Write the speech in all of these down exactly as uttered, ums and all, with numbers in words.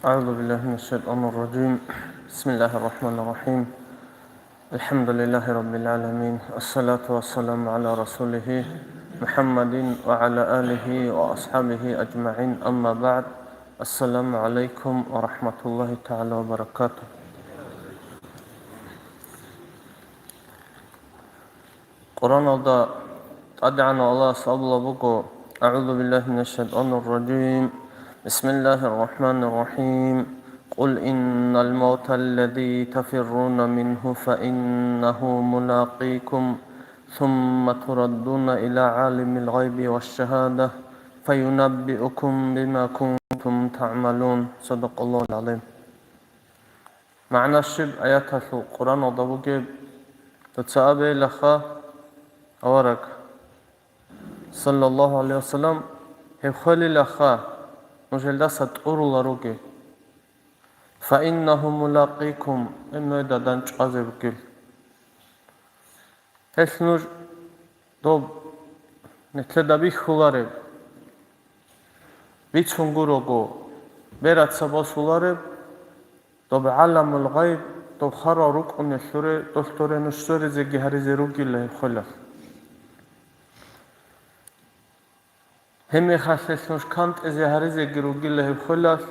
أعوذ بالله من الشيطان الرجيم. بسم الله الرحمن الرحيم. الحمد لله رب العالمين. الصلاة والسلام على رسوله محمد وعلى آله وأصحابه أجمعين. أما بعد. السلام عليكم ورحمة الله تعالى وبركاته. Къуръаналда ТӀадегӀанав Аллагьас абулеб буго: أعوذ بالله من الشيطان الرجيم. بسم الله الرحمن الرحيم. قل إن الموت الذي تفرون منه فإنه ملاقيكم ثم تردون إلى عالم الغيب والشهادة فينبئكم بما كنتم تعملون. صدق الله العظيم. МагӀна щиб аяталъул Къуръаналда бугеб? Дуца абейилаха, авараг, саллаллагьу гӀалайгьи вассалам, гьеб хвелилаха, нуж гьелдаса тӀурулел ругел. فإنه ملاقيكم, гьеб нужеда дандчӀвазе бугел. Гьелъ нуж доб нилъеда бихьулареб, бицун гурого, бераца босулареб, доб гӀаламул гъайб, доб хварал рукӀунелъуре, долъуре нуж сверизеги гьаризе ругила гьеб хвелалъ. Гьебмехалъ гьелъ нуж кантӀизе гьаризеги ругила гьеб хвелалъ,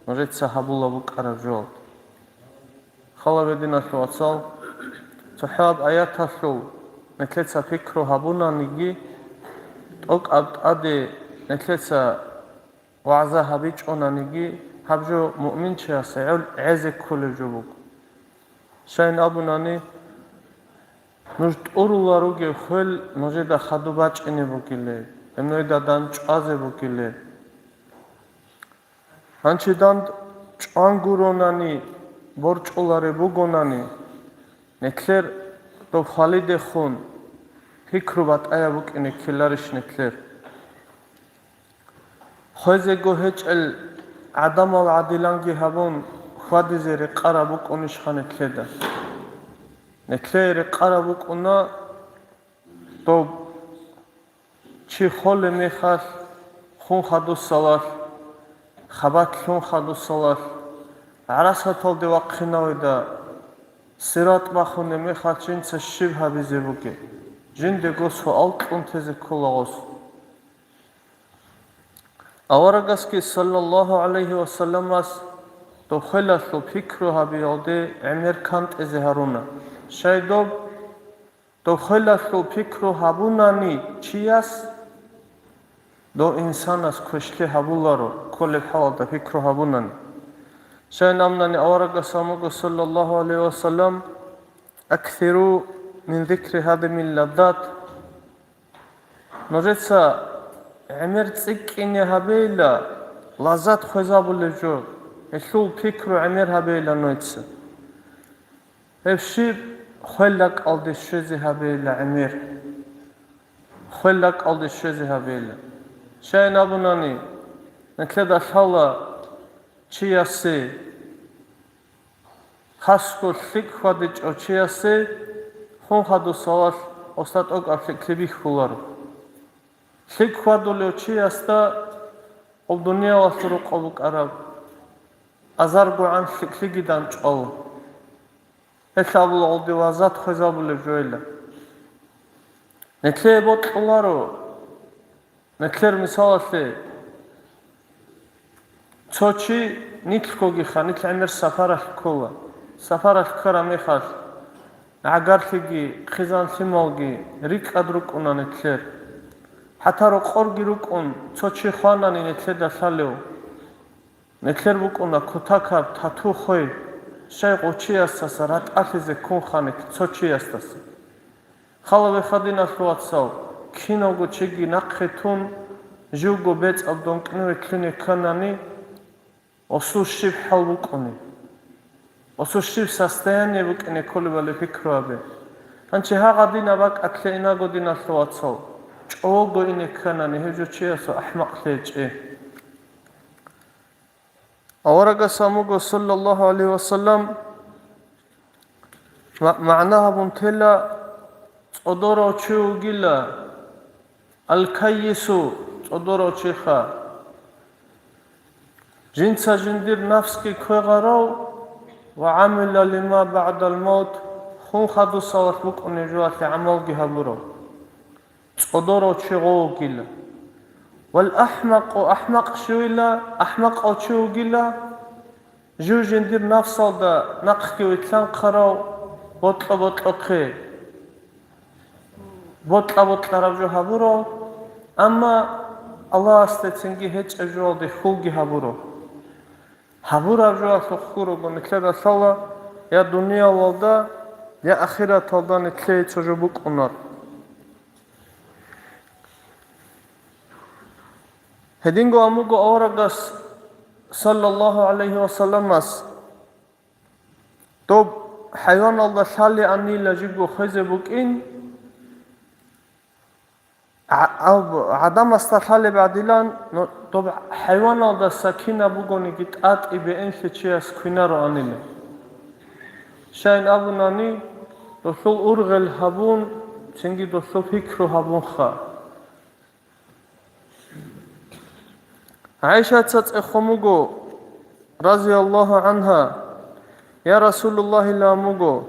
нужеца гьабулеб букӀараб жо. Хал гьабе, диналъул вацал, цохӀо гьаб аяталъул нилъеца пикру гьабунаниги, тӀокӀаб тӀаде нилъеца вагӀза гьабичӀонаниги, гьаб жо муъминчиясе гӀел-, гӀезе кколеб жо буго. Щайин абунани, нуж тӀурулел ругеб хвел нужеда хадуб бачӀине бугилеб, гьеб нужеда дандчӀвазе бугилеб. Гьанже дандчӀван гуронани, борчӀулареб бугонани, нилъер доб хвалидехун пикру батӀаяб букӀине ккеларищ нилъер? Хвезего гьечӀел гӀадамал гӀадиланги гьабун, хьвадизе рекъараб букӀунищха нилъеда? Нилъее рекъараб букӀуна доб чи холеб мехалъ хун хадусалалъ, хабалъ лъун хадусалалъ, гӀарасаталде вахъинавида, сиратӀ бахунеб мехалъ жинца щиб гьабизе бугеб? Жиндего суал кьун тезе ккола гъос. Аварагасги, саллаллагьу гӀалайгьи вассаламас, доб хвелалъул пикру гьабиялде гӀемер кантӀизе гьаруна. Щай доб? Доб хвелалъул пикру гьабунани чияс, дов инсанас квешлъи гьабуларо, кколеб хӀалалда пикру гьабунани. Щайин абунани аварагас абун буго, саллаллагьу гӀалайгьи вассалам: «Аксиру мин зикри гьадимил ладдат». Нужеца гӀемер цӀикӀкӀине гьабейила, лаззат хвезабулеб жо, гьелъул пикру гӀемер гьабейила нужеца. Гьеб щиб? Хвел ракӀалде щвезе гьабейила гӀемер. Хвел ракӀалде щвезе гьабейила. Щайин абунани, нилъеда лъала чиясе, хасго лъикӀ хьвадичӀев чиясе, хун хадусалалъ гъосда тӀокӀаб лъикӀлъи бихьуларо. ЛъикӀ хьвадулев чиясда гъоб дуниялалъул рукъа букӀараб азаргогӀан лъикӀлъиги дандчӀвала. Гьелъ абула гъолде лаззат хвезабулеб жойила. Нилъее бокьуларо, нилъер мисалалъе, цо чи нилъгогиха, нилъ гӀемер сапаралъ ккола. Сапаралъ ккараб мехалъ, гӀагарлъиги, хъизан-лъималги рикӀкӀад рукӀуна нилъер. ХӀатта рокъорги рукӀун, цо чи хванани нилъеда лъалев. Нилъер букӀуна кутакаб тату хвей, щай гъов чиясдаса ратӀалъизе ккунха нилъ цо чиясдаса. Хал гьабеха, диналъул вацал, киналго чиги нахъе тун, живго бецӀаб донкӀнуве лъугьине кканани, гъосул щиб хӀал букӀунеб? Гъосул щиб состояние букӀине кколебали пикру гьабе. Гьанже гьагъадинаб бакӀалъе инаго, диналъул вацал, чӀого ине кканани, гьев жо чиясул ахӀмакълъи гьечӀеб. Аварагас абун буго, саллаллагьу гӀалайгьи вассалам, ма-, магӀна гьабун тела, цӀодорав чи вугила, аль-каййису, цӀодорав чиха. Жинца жиндир нафсги квегъарав ва гӀамила лима баъдал мавт, хун хадусалалъ букӀунеб жоялъе гӀамалги гьабурав, цӀодорав чи гъов вугила. Вал ахӀмакъу, ахӀмакъ щивила, ахӀмакъав чи вугила, жив жиндир нафсалда нахъги вилълъанхъарав, бокьа-бокьахъе, бокьа-бокьараб жо гьабурав, амма Аллагьасдецинги гьечӀеб жоялде хьулги гьабурав. Гьабураб жоялъухъ гурого нилъеда лъала, я дуниялалда, я ахираталда нилъее цо жо букӀунар. Гьединго амуго аварагас, саллаллагьу гӀалайгьи вассаламас, доб хӀайваналда лъалеанила жибго хвезе букӀин, гӀа-, аб-, гӀадамасда лъалеб гӀадилан, но доб хӀайваналда сакина бугониги, тӀатӀи бегӀенлъи чияс квинароанила. Щайин абунани, долъул ургъел гьабун, цинги долъул пикру гьабунха. ГӀайшаца цӀехун буго, разияллагьу гӀангьа: «Я Расулуллагь, ила муго,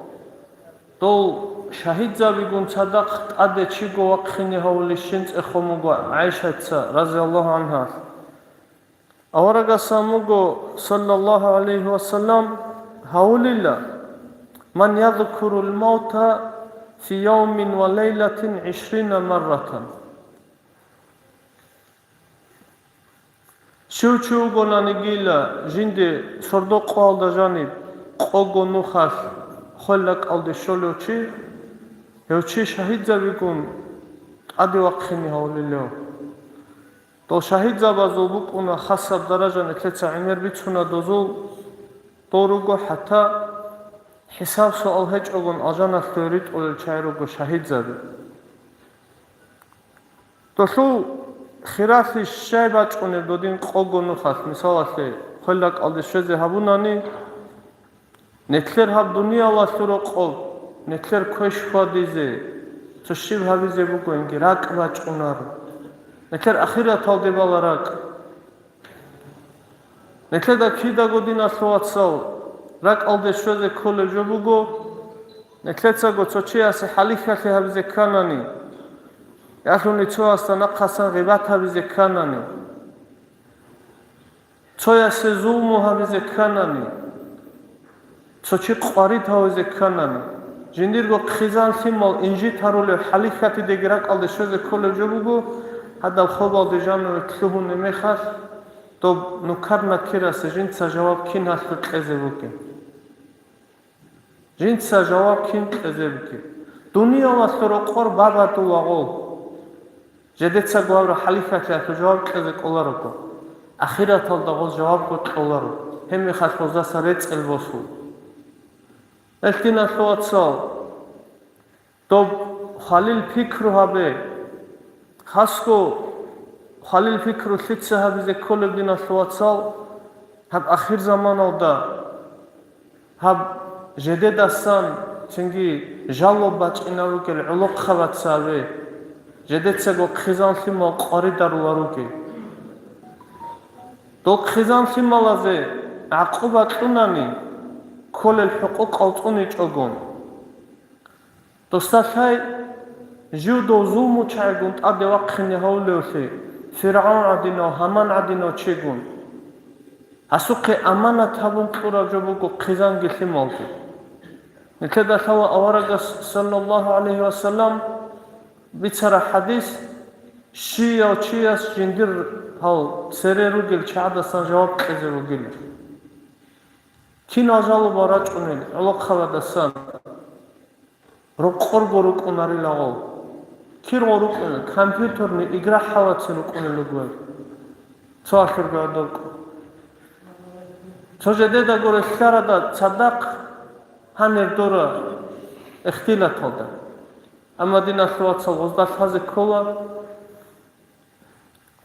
дол шагьидзабигун цадахъ тӀаде чиго вахъине гьавулищин?» цӀехун буго ГӀайшаца, разияллагьу гӀангьа. Аварагасан буго, саллаллагьу гӀалайгьи вассалам, гьавулила: «Ман язкурул мавта фи явмин ва лайлатин гӀишрина марратан». Щив чи вугонанигила жинде сордо къоялда жаниб къого нухалъ хвел ракӀалде щолев чи, гьев чи шагьидзабигун тӀаде вахъине гьавулилев. Дол шагьидзабазул букӀуна хасаб даража нилъеца гӀемер бицуна дозул, дол руго хӀатта хӀисаб-суал гьечӀогун алжаналъуе ритӀулел чагӀи руго шагьидзаби. Долъул хиралъи щай бачӀунеб додин къого нухалъ, мисалалъе, хвел ракӀалде щвезе гьабунани, нилъер гьаб дуниялалъул рокъоб, нилъер квеш хьвадизе, цо щиб гьабизе бугоинги, ракӀ бачӀунаро. Нилъер ахираталде бала ракӀ. Нилъеда кидаго, диналъул вацал, ракӀалде щвезе кколеб жо буго, нилъецаго цо чиясе хӀалихьалъи гьабизе кканани, ялъуни цоясда нахъасан гъибат гьабизе кканани, цоясе зулму гьабизе кканани, цо чи къварид гьавизе кканани, жиндирго хъизан-лъимал инжит гьарулев хӀалихьатидеги ракӀалде щвезе кколеб жо буго, гьадаб хобалде жаниве лъугьунеб мехалъ, доб нукар-накирасе жинца жаваб кин гьалъул кьезе бугеб? Жинца жаваб кин кьезе бугеб? Дуниялалъул рокъор бабадулагъул. Жидецаго гьабураб хӀалихьалъиялъул жаваб кьезе кӀоларого, ахираталда гъоз жавабго кьоларо, гьеб мехалъ гъоздаса рецӀел босун. Гьелъ, диналъул вацал, доб хвалил пикру гьабе. Хасго хвалил пикру лъица гьабизе кколеб, диналъул вацал, гьаб ахирзаманалда? Гьаб жидедасан цинги жалоб бачӀинаб бугел гӀолохъабаца абе, жидецаго хъизан-лъимал къваридаруларуге. Дол хъизан-лъималазе гӀакъуба кьунани, кколел хӀукъукъал цӀуничӀогун. Досда лъай, жив дов зулмучагӀигун тӀаде вахъине гьавулевлъи, ФиргӀавн гӀадинав, Гьаман гӀадинав чигун. Гьасухъе аманат гьабун кьураб жо буго хъизанги лъималги. Нилъеда лъала аварагас, саллаллагьу гӀалайгьи вассалам, бицараб хӀадис: щияв чияс жиндир гьал цере ругел чагӀадасан жаваб кьезе бугила. Кинал жалоба рачӀунел гӀолохъабадасан? Рокъорго рукӀунарилагъул. Киргъо рукӀунел, компьютерный игра хӀалацин рукӀунел ругел. Цо алъурго гӀодоркӀун. Цо жедедаго релълъарада цадахъ гьанир дора ихтилаталда. Амма, диналъул вацал, гъозда лъазе ккола,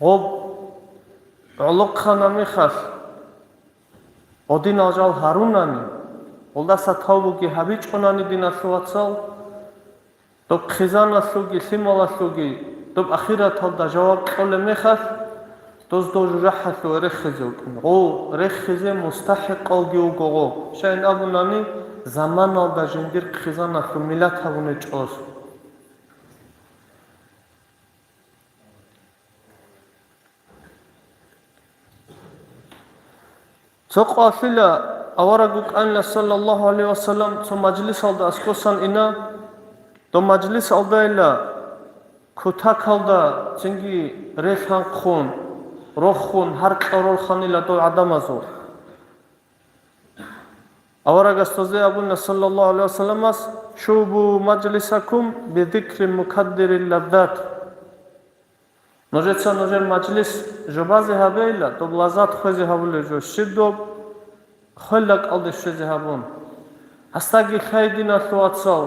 гъоб гӀолохъана мехалъ, гъодинал жал гьарунани, гъолдаса тавбуги гьабичӀунани, диналъул вацал, доб хъизаналъулги лъималалъулги доб ахираталда жаваб кьолеб мехалъ, Доз дов жужахӀалъуве рехизе вукӀин. Гъов рехизе мустахӀикъалги вуго гъов. Щайин абунани, заманалда жиндир хъизаналъул миллат гьабунечӀо. Цо къоялъила авараг вукӀанила, саллаллагьу гӀалайгьи ва саллам, цо мажлисалда аскӀосан ина. Дов мажлисалдайила кутакалда цинги релъанхъун, рохун, гьаркьа рорханила дов гӀадамазул. Аварагас дозе абуна, саллаллагьу гӀалайгьи ва салламас: «Шубу мажлисакум би зикри мукаддирил ладдат». Нужеца нужер мажлис жубазе гьабейила, доб лаззат хвезе гьабулеб жо, щиб доб хвел ракӀалде щвезе гьабун. Гьасдаги лъай, диналъул вацал,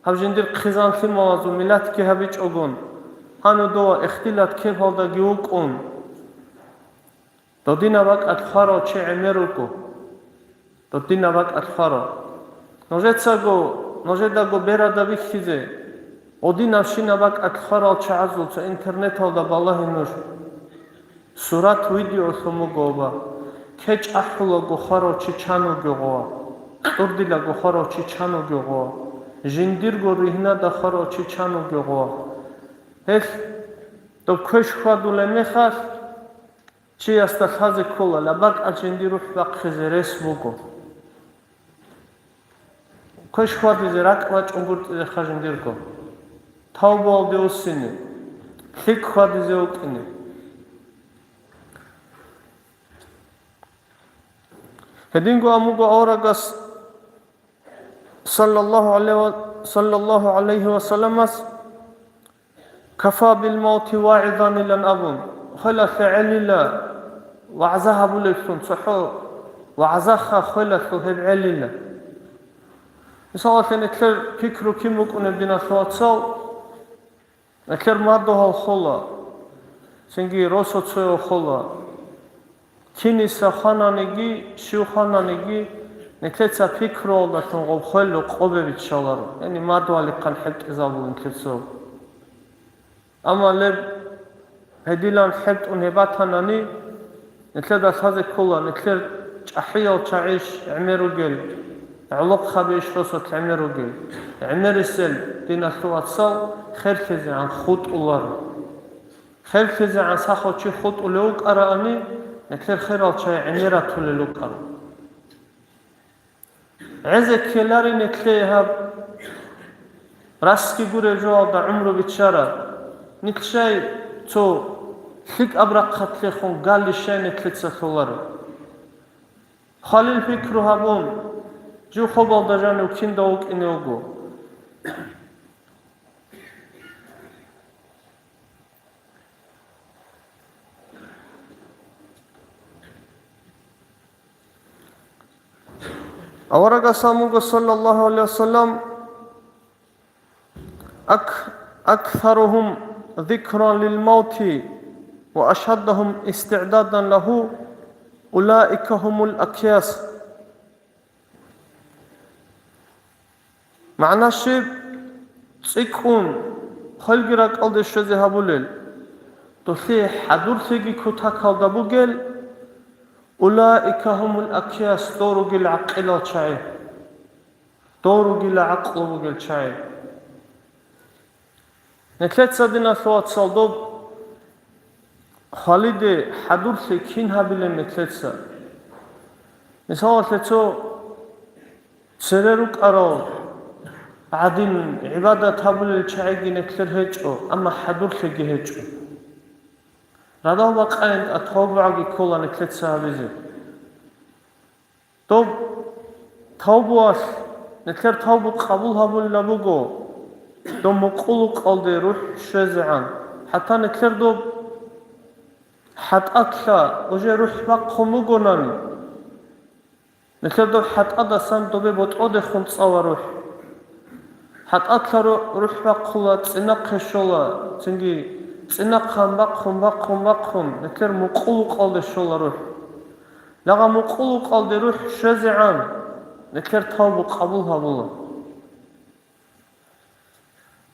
гьаб жиндир хъизан-лъималазул миллатги гьабичӀогун, гьанудова ихтилат кепалдаги вукӀун. Додинаб бакӀалъ хварав чи гӀемер руго. Додинаб бакӀалъ хварав. Нужецаго, нужедаго берада бихьизе, гъодинабщинаб бакӀалъ хварал чагӀазул цо интернеталда балагье нуж. Сурат, видеолъун буго оба. КечӀ ахӀулаго хварав чи чан вугев гъова. Кьурдилаго хварав чи чан вугев гъова. Жиндирго ригьнада хварав чи чан вугев гъова. Гьелъ доб квеш хьвадулеб мехалъ, чиясда лъазе ккола, лабакӀалъ жиндир рухӀ бахъизе рес буго. Квеш хьвадизе ракӀ бачӀунгутӀизеха жиндирго. Тавбуялде вуссине, лъикӀ хьвадизе вукӀине. Гьединго амуго аварагас, саллаллагьу гӀалайгьи ва, саллаллагьу гӀалайгьи ва салламас: «Кафа бил мавти вагӀизан», – илан абун, хвелалъе гӀелила вагӀза гьабулеблъун цохӀо вагӀзаха хвелалъул гьеб гӀелила. Мисалалъе, нилъер пикру кин букӀунеб, диналъул вацал? Нилъер мадугьал хола, цинги росоцоял хола. Киниса хвананиги, щив хвананиги, нилъеца пикруялдалъун гъоб хвел рокъобе биччаларо, яни мадугьалихъан хӀетӀизабулин нилъецо. Амма леб гьедилан хӀетӀун гьеб батанани, нилъеда лъазе ккола, нилъер чӀахӀиял чагӀищ гӀемер ругел, гӀолохъаби иш росулъ гӀемер ругел. ГӀемерисел, диналъул вацал, херлъизегӀан хутӀуларо. ХерлъизегӀан сахав чи хутӀулев вукӀараани, нилъер херал чагӀи гӀемер ратулел рукӀаро. ГӀезе ккеларин нилъее гьаб расги гуреб жоялда гӀумру биччараб, нилъ щай цо лъикӀаб рахъалъехун галли щай нилъеца лъоларо. Хвалил пикру гьабун, жив хобалда жанив кинда вукӀине вуго. Аварагас абун буго, саллаллагьу гӀалайгьи ва саллам: «Ак-, аксаругьум зикран лил мавти ва ашаддагьум истигӀдадан лагьу, улаика гьумул акъияс». МагӀна щиб? ЦӀикӀкӀун, хвелги ракӀалде щвезе гьабулел, долъие хӀадурлъиги кутакалда бугел, улаика гьумул акъияс, дов ругел гӀакъилал чагӀи, дов ругила гӀакълу бугел чагӀи. Нилъеца, диналъул вацал, доб хвалиде хӀадурлъи кин гьабилеб нилъеца? Мисалалъе, цо цере рукӀарал гӀадин гӀибадат гьабулел чагӀиги нилъер гьечӀо, амма хӀадурлъиги гьечӀо. Радал бакъайин, тавбугӀаги ккола нилъеца гьабизе. Доб тавбуялъ, нилъер тавбу къабул гьабулеб буго, доб мукъулукъалде рухӀ щвезегӀан. ХӀатта нилъер доб хӀатӀалъа уже рухӀ бахъун бугонани, нилъер доб хӀатӀадасан добе ботӀродехун цӀала рухӀ. ХӀатӀалъа ру-, рухӀ бахъула, цӀинахъе щола, цинги цӀинахъан бахъун, бахъун, бахъун, нилъер мукъулукъалде щола рухӀ. Лагъа мукъулукъалде рухӀ щвезегӀан, нилъер тавбу къабул гьабула.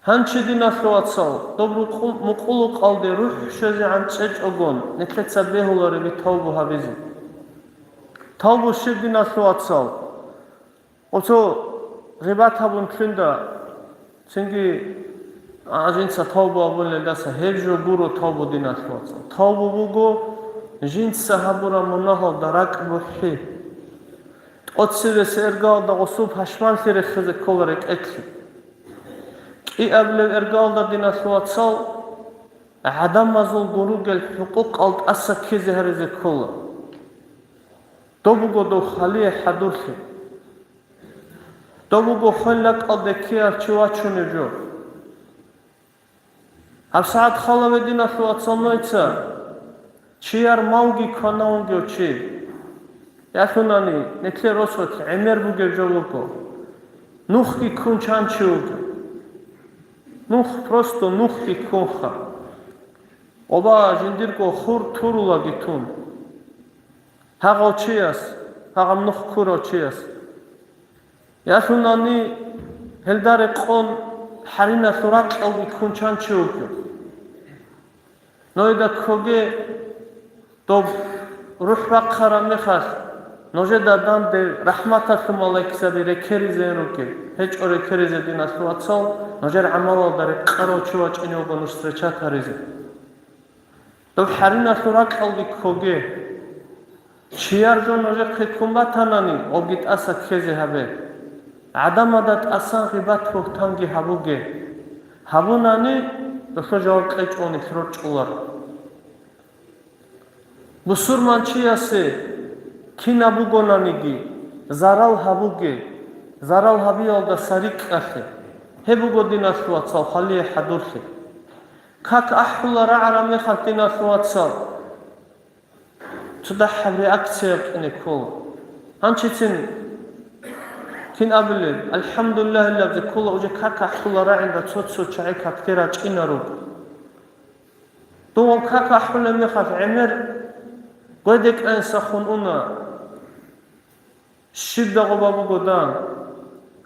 Гьанчи, диналъул вацал, доб рукъу-, мукъулукъалде рухӀ щвезегӀан чӀечӀогон, нилъеца бегьулареби тавбу гьабизе. Тавбу щиб, диналъул вацал? Оцо гъибат гьабун лъунда, цинги, а, жинца тавбу абулелдаса, гьеб жо гуро тавбу, диналъул вацал. Тавбу буго жинца гьабураб мунагьалда ракӀ бухӀи. ТӀоцебесеб эргалда гъосул пашманлъи рехизе ккола рекӀелъе. КӀиабилеб эргалда, диналъул вацал, гӀадамазул гуругел хӀукъукъал тӀаса ккезе гьаризе ккола. Доб буго дов хвалие хӀадурлъи. Доб буго хвел ракӀалде ккеяв чи вачунев жо. ГьабсагӀат халаве, диналъул вацал, нойца, чияр малги квана вугев чи. Ялъунани, нилъер росулъ гӀемер бугев жо вуго. Нухги ккун чан чи вугев. Нух, просто нухги ккунха. Оба жиндирго хур турулаги тун. Гьагъав чияс, гьагъаб нух ккурав чияс. Ялъунани, гьелда рекъон хӀариналъул ракьалги ккун чан чи вугев. Нойда ккоге, доб рухӀ бахъараб мехалъ, нужеда данде рахӀматалъул малаикзаби рекеризейин ругел, гьечӀо рекеризе, диналъул вацал, нужер гӀамалалда рекъарав чи вачӀине вуго нуж встречать гьаризе. Доб хӀариналъул ракьалги ккоге. Чияр жо нужехъе ккун батанани, гъобги тӀаса ккезе гьабе. ГӀадамазда тӀасан гъибат-бугьтанги гьабуге. Гьабунани, досул жаваб кьечӀони рорчӀуларо. Бусурманчиясе кинаб бугонаниги, зарал гьабуге, зарал гьабиялдаса рикӀкӀалъе. Гьеб буго, диналъул вацал, хвалие хӀадурлъи. Как ахӀула рагӀараб мехалъ, диналъул вацал, цо дагьаб реакция кьуне ккола. Гьанчицин кин абулеб, «АлхӀамдулиллагь» илабзе ккола, уже как ахӀула рагӀинда цо-цо чагӀи какде рачӀинаруго. Дун как ахӀулеб мехалъ гӀемер гъведекӀанасехун уна. Щиб дагъуба буго дан?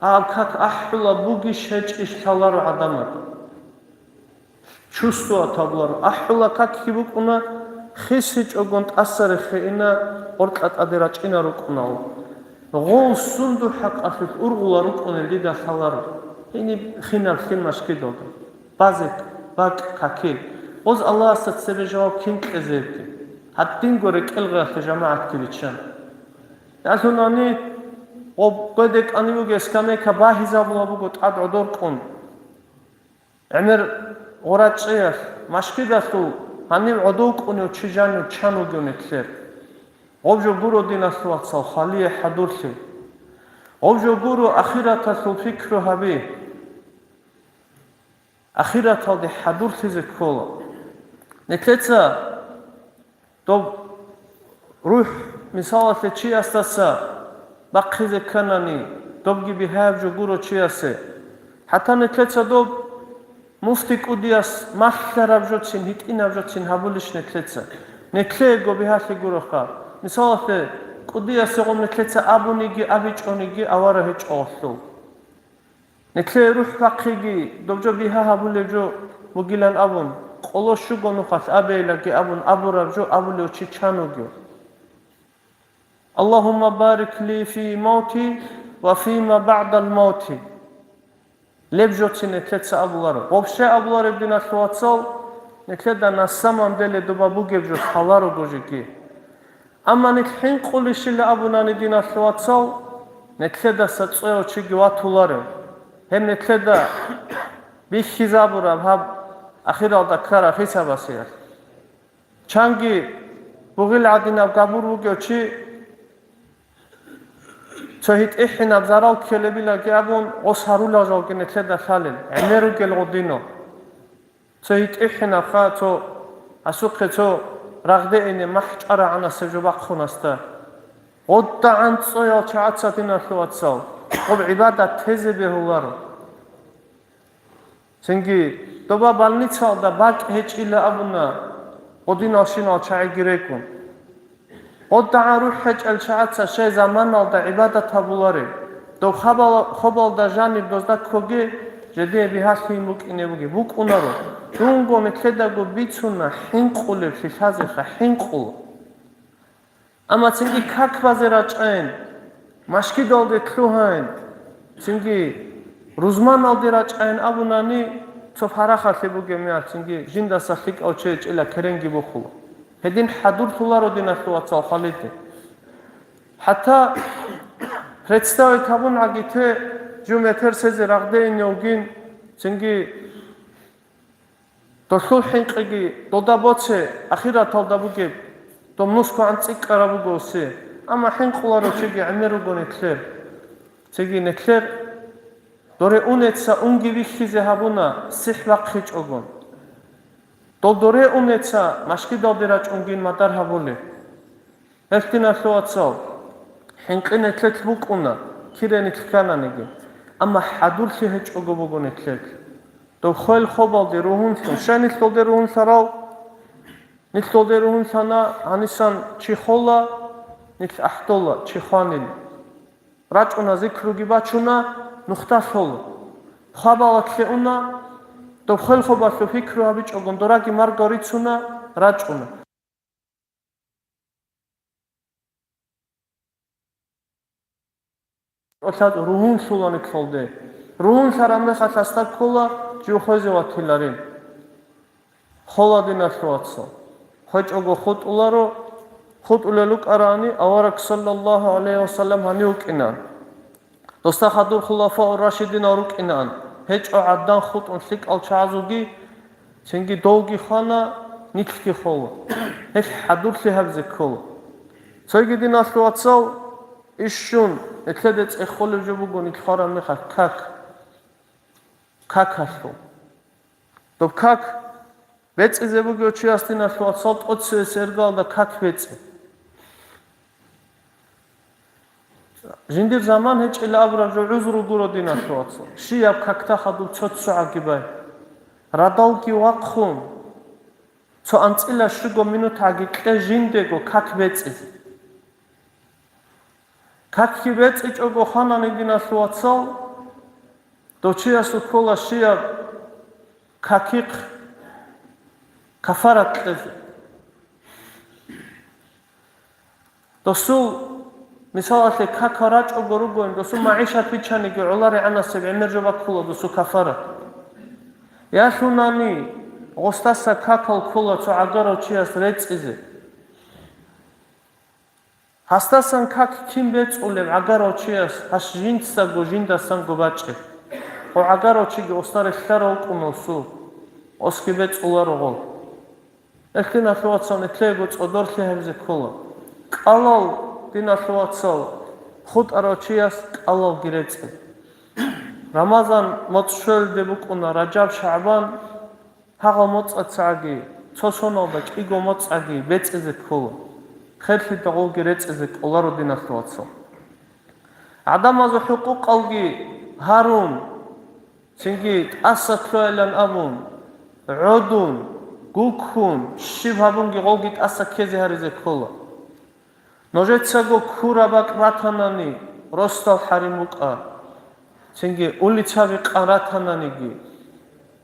Аб как ахӀула бугищ гьечӀищ лъаларо гӀадамаз. Чувствовать гьабуларо. АхӀула какги букӀуна, хисичӀогон тӀаса рехе ина, къоркьа тӀаде рачӀина рукӀунал. Гъов сундухӀа къалъулъ ургъула рукӀунел дида лъаларо. Гьениб хинаб лъил машгидалда. Базе бакӀ какил. Гъоз Аллагьасда цебе жаваб кин кьезебги? Гьадинго рекӀел гъеялъе жамагӀатги биччан. Ялъунани гъоб гъведекӀани бугеб скамейка багьизабула буго тӀад гӀодор кьун. ГӀемер гъорачӀеялъ, машгидалъул гьанив гӀодов кӀунев чи жанив чан вугев нилъер. Гъоб жо гуро, диналъул вацал, хвалие хӀадурлъи. Гъоб жо гуро ахираталъул пикру гьаби. Ахираталде хӀадурлъизе ккола. Нилъеца доб рухӀ, мисалалъе, чиясдаса бахъизе кканани, добги бигьаяб жо гуро чиясе. ХӀатта нилъеца доб муфти кӀудияс малъараб жоцин, гьитӀинаб жоцин гьабулищ нилъеца? Нилъеего бигьалъи гуроха. Мисалалъе, кӀудиясегъун нилъеца абуниги абичӀониги авараг гьечӀо гъолъул. Нилъее рухӀ бахъиги, доб жо бигьа гьабулеб жо бугилан абун, къоло щуго нухалъ абейилаги абун абураб жо абулев чи чан вугев? «Аллагьумма барик ли фи мавти ва фима баъдал мавти». Леб жоцин нилъеца абуларо. Вообще абулареб, диналъул вацал, нилъеда на самом деле доба бугеб жо лъаларого жеги. Амма нилъ хӀинкъулищила абунани, диналъул вацал, нилъедаса цӀояв чиги ватуларев. Гьеб нилъеда бихьизабураб гьаб ахиралда ккараб хӀисабасеялъ. Чанги бугил гӀадинаб габур вугев чи цо гьитӀихӀинаб зарал ккелебилаги абун, гъос гьарулел жалги нилъеда лъалел, гӀемер ругел гъодинал. Цо гьитӀихӀинабха, цо гьасухъе цо рагъде ине махӀ чӀарагӀанасеб жо бахъунасда. ГъодагӀан цӀоял чагӀаца, диналъул вацал, гъоб гӀибадат тезе бегьуларо. Цинги доба больницалда бакӀ гьечӀила абуна, гъодиналщинал чагӀиги рекӀун. ГъодагӀан рухӀ гьечӀел чагӀаца щай заманалда гӀибадат гьабулареб? Дов хабала-, хобалда жаниб дозда ккоге, Жеде бигьалъи букӀине бугеб букӀунаро. Дунго нилъедаго бицуна хӀинкъулеб лъилъазеха, хӀинкъула. Амма цинги как базе рачӀайин, машгидалде лъугьайин, цинги рузманалде рачӀайин абунани, цо парахалъе бугеб мехалъ цинги жиндаса лъикӀав чи гьечӀила керенги бухула. Гьедин хӀадурлъуларо, диналъул вацал, хвалиде. ХӀатта представить гьабун гӀаги те, жо метер сезе рагъде ине вугин, цинги долъул хӀинкъиги дода боце, ахираталда бугеб, доб нусго анцӀила ккараб буго усе. Амма хӀинкъуларо чиги гӀемер руго нилъер. Цеги нилъер доре унеца унги вихьизе гьабуна, сихӀ бахъичӀого. Дол доре унеца машгидалде рачӀунгин мадар гьабулеб. Гьелъ, диналъул вацал, хӀинкъи нилъелъ букӀуна, кире нилъ ккананиги, амма хӀадурлъи гьечӀого буго нилъелъ. Дов хвел хобалде ругьунлъун, щай нилъ долде ругьунлъарал? Нилъ долде ругьунлъана, гьанисан чи хола, нилъ ахӀдола, чи хванил. РачӀуна, зикруги бачуна, нухда лъола. Хвабалалъе уна, дов хвел хобалъул пикру гьабичӀогун дораги марго рицуна, рачӀуна. Ругьунлъула нилъ долде. Ругьунлъараб мехалъ гьасда ккола, жив хвезе ватиларин. Хола, диналъул вацал. ХвечӀого хутӀуларо, хутӀулел рукӀарани авараг саллаллагьу гӀалайгьи ва саллам гьанив вукӀинаан. Досда хадур хулафаур рашидинал рукӀинаан, гьечӀо гӀадан хутӀун лъикӀал чагӀазулги, цинги довги хвана, нилъги хола. Гьелъ хӀадурлъи гьабизе ккола. Цойги, диналъул вацал, ишщун, нилъеде цӀехолеб жо буго нилъ хвараб мехалъ как. Какалъул. Доб как бецӀизе бугев чияс, диналъул вацал, тӀоцевесеб иргаялда как бецӀи. Жиндир заман гьечӀила абураб жо гӀузру гуро, диналъул вацал. Щияб какда хадуб цо-цогӀаги бай. Радалги вахъун, цо анцӀила щуго минутгӀаги кье жиндего как бецӀизе. Какги бецӀичӀого хванани, диналъул вацал, дов чиясул ккола щияб какихъ кафарат кьезе. Досул, мисалалъе, какал рачӀого ругоин, досул магӀишат биччаниги гӀоларигӀанасеб гӀемер жо баккула досул кафарат. Ялъунани гъосдаса какал ккола цо гӀагарав чияс рецӀизе. Гьасдасан как кин бецӀулеб гӀагарав чияс, гьас жинцаго жиндасанго бачӀеб. Гъо гӀагарав чиги осда релълъарав вукӀун осу, осги бецӀуларо гъо. Гьелъ, диналъул вацал, нилъего цӀодорлъи гьабизе ккола. КӀалал, диналъул вацал, хутӀарав чияс кӀалалги рецӀи. Рамазан моцӀ щвелде букӀуна, Ражаб, ШагӀбан, гьагъал моцӀацагӀаги, цо соналда кӀиго моцӀаги бецӀизе ккола. Херлъида гъолги рецӀизе кӀоларо, диналъул вацал. ГӀадамазул хӀукъукъалги гьарун, цинги тӀаса ккоялан абун, гӀодун, гуккун, щиб гьабунги гъолги тӀаса ккезе гьаризе ккола. Нужецаго ккураб бакӀ батанани, росдал хӀарим букӀа. Цинги улицаби къан ратананиги,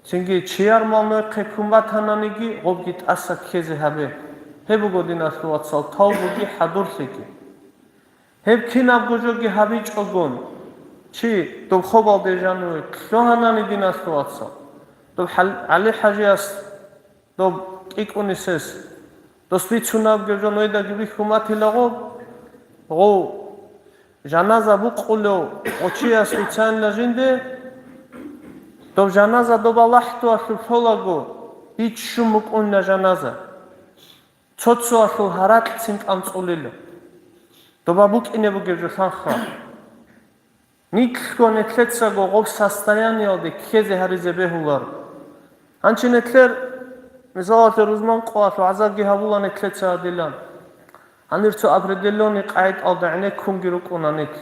цинги чияр мал нугӀхъе ккун батананиги, гъобги тӀаса ккезе гьабе. Гьеб буго, диналъул вацал, тавбуги хӀадурлъиги. Гьеб кинабго жоги гьабичӀогон, чи доб хобалде жаниве лъугьанани, диналъул вацал, доб ХӀал-, ГӀали-хӀажияс доб кӀикӀунисес, дос бицунабги жо нойдаги бихьун батила гъо, гъов жаназа букъулев гъочияс бицанила жинде, доб жаназа доба лахӀдуялъул лъолаго, биччун букӀунила жаназа. Цо-цоялъул гьаракьцин кӀанцӀулила. Доба букӀине бугеб жо лъанха. Нилъго нилъецаго гъоб состояниялде ккезе гьаризе бегьуларо. Гьанчи нилъер, мисалалъе, рузман къоялъ вагӀзаги гьабула нилъеца гьадилан. Гьанир цо определённый къагӀидалда гӀенеккунги рукӀуна нилъ.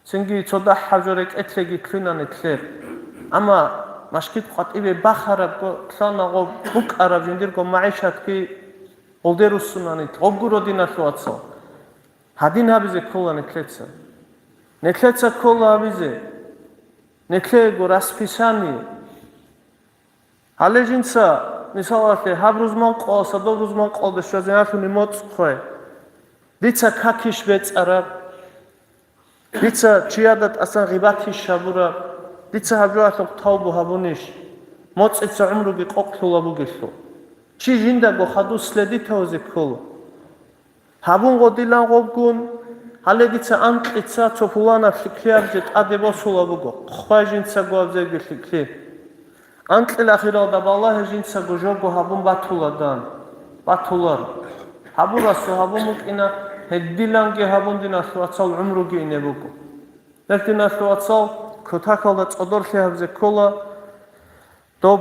Цинги цо дагьаб жо рекӀелъеги лъуна нилъер. Амма машгид къватӀибе бахарабго лъана гъоб букӀараб жиндирго магӀишатги гъолде руссуна нилъ. Гъоб гуро, диналъул вацал. Гьадин гьабизе ккола нилъеца. Нилъеца ккола гьабизе. Нилъеего расписание. Гьале жинца, мисалалъе, гьаб рузман къоялъа доб рузман къоялде щвезе гьалъуни моцӀ хъвай. Дица какищ бецӀараб? Дица чияда тӀасан гъибатищ гьабураб? Дица гьаб жоялъухъ тавбу гьабунищ? МоцӀица гӀумруги къокълъула бугелъул. Чи жиндаго хадуб следитавизе ккола. Гьабун гъодилан гъобгун, гьале дица анкьица цо пуланаб лъикӀлъияб жо тӀаде босула буго, хъвай жинцаго абзеги лъикӀлъи. Анкьил ахиралда балагье жинцаго жого гьабун батула дан, батулар. Гьабурасу гьабун букӀина, гьедиланги гьабун, диналъул вацал, гӀумруги ине буго. Гьеб, диналъул вацал, кутакалда цӀодорлъи гьабизе ккола, доб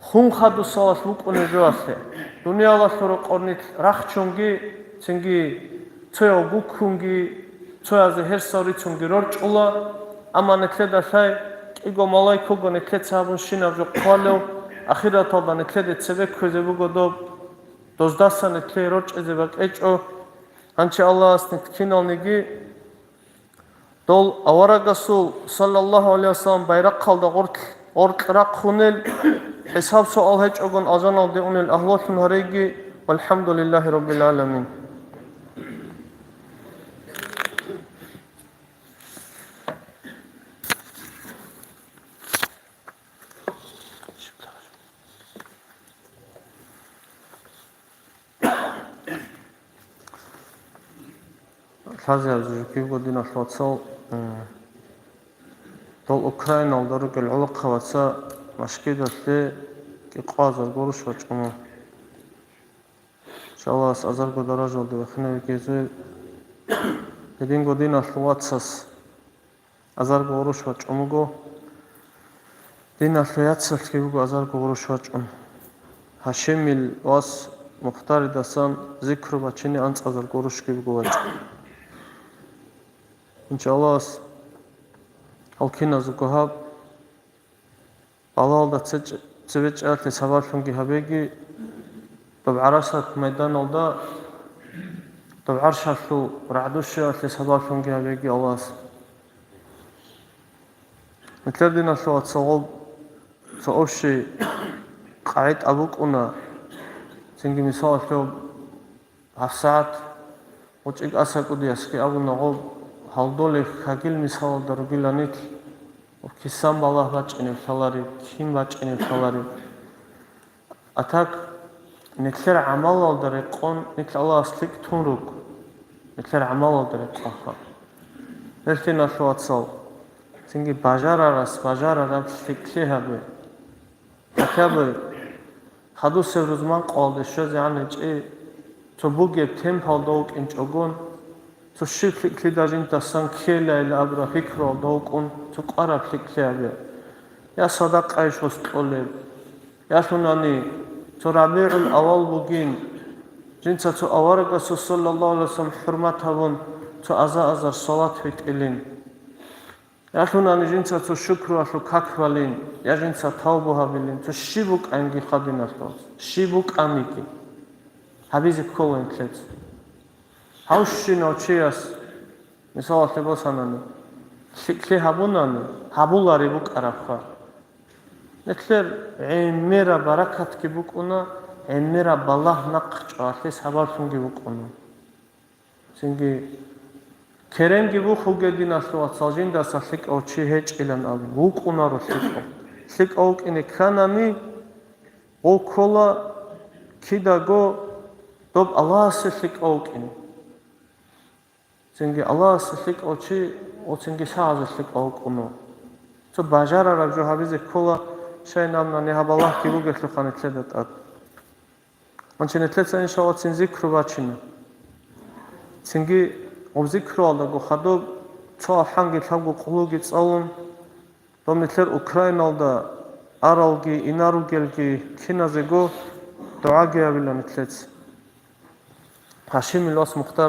хун хадусалалъ вукӀунеб жоялъе. Дуниялалъул рокъор нилъ рахчунги, цинги цояв гуккунги, цоязе гьерсал рицунги рорчӀула, амма нилъеда лъай кӀиго малайкго нилъеца гьабунщинаб жо хъвалев, ахираталда нилъеде цебе кквезе буго доб, доздасан нилъее рорчӀизе бакӀечӀо. Гьанчи Аллагьас нилъ киналниги дол аварагасул, саллаллагьу гӀалайгьи вассалам, байрахъалда гъоркь-, гъоркь рахъунел, хӀисаб-суал гьечӀогон алжаналде унел агьлулъун гьареги, валхӀамдулиллагьи раббил гӀаламин. Лъазе гьабизе жо ккибго, диналъул вацал, м, дол Украиналда ругел гӀолохъабаца машгидалъе кӀикъоязар гъурущ бачӀуна. Иншаллагь, азарго даражалде вихьинаве гьезул. Гьединго диналъул вацас азарго гъурущ бачӀун буго. Диналъул яцалъги буго азарго гъурущ бачӀун. Гьашимил вас Мухтаридасан зикру бачине анцӀазарго гъурущги буго бачӀун. Иншаллагь, гьал киназего гьаб балагьалда цечӀ-, цеве чӀаралъе сабаблъунги гьабеги, доб ГӀарасат майданалда, доб гӀаршалъул рагӀдущаялъе сабаблъунги гьабеги Аллагьас. Нилъер, диналъул вацал, гъоб цо общий къагӀида букӀуна, цинги мисалалъе гьаб СагӀат гъочӀи кӀаса кӀудиясги абуна, гъоб гьалдолеб хьагил мисалалда ругилан нилъ, кисан балагь бачӀинеб лъалареб, кин бачӀинеб лъалареб. А так, нилъер гӀамалалда рекъон, нилъ Аллагьас лъикӀ тун руго, нилъер гӀамалалда рекъонха. Гьелъ, диналъул вацал, цинги бажарарас бажарараб лъикӀлъи гьабе. Хотя бы хадусеб рузман къоялде щвезегӀан гьечӀей, цо бугеб темпалда вукӀинчӀогон, цо щиб лъикӀлъида жиндасан ккелайилан абураб пикруялда вукӀун, цо къвараб лъикӀлъи гьабе. Я садакъайищ гъос кьолеб, ялъунани цо РабигӀул-аввал бугин, жинца цо аварагасул, саллаллагьу гӀалайгьи вассалам, хӀурмат гьабун, цо аза-азар салат витӀилин. Ялъунани жинца цо шукруялъул как балин, я жинца тавбу гьабилин, цо щиб букӀанги хадиналъулъ, щиб букӀаниги гьабизе ккола нилъеца. Гьавщинав чияс, мисалалъе босанани, лъикӀлъи гьабунани, гьабулареб букӀарабха. Нилъер гӀемераб баракатги букӀуна, гӀемераб балагь нахъчӀвалъе сабаблъунги букӀуна. Цинги керенги бухуге, диналъул вацал, жиндаса лъикӀав чи гьечӀилан абун, вукӀунаро лъикӀав. ЛъикӀав вукӀине кканани, гъов ккола кидаго доб Аллагьасе лъикӀав вукӀине. Цинги Аллагьасе лъикӀав чи, о, цинги сагӀазе лъикӀав вукӀуна. Цо бажарараб жо гьабизе ккола, щайин абунани гьаб Аллагьги бугелъулха нилъеда тӀад. Гьанже нилъеца, иншалла, цин зикру бачина. Цинги гъоб зикруялдаго хадуб цо алхӀамги лъабго къулги цӀалун, доб нилъер Украиналда аралги, инар ругелги киназего дугӀаги гьабила нилъеца. Гьашимил вас Мухтар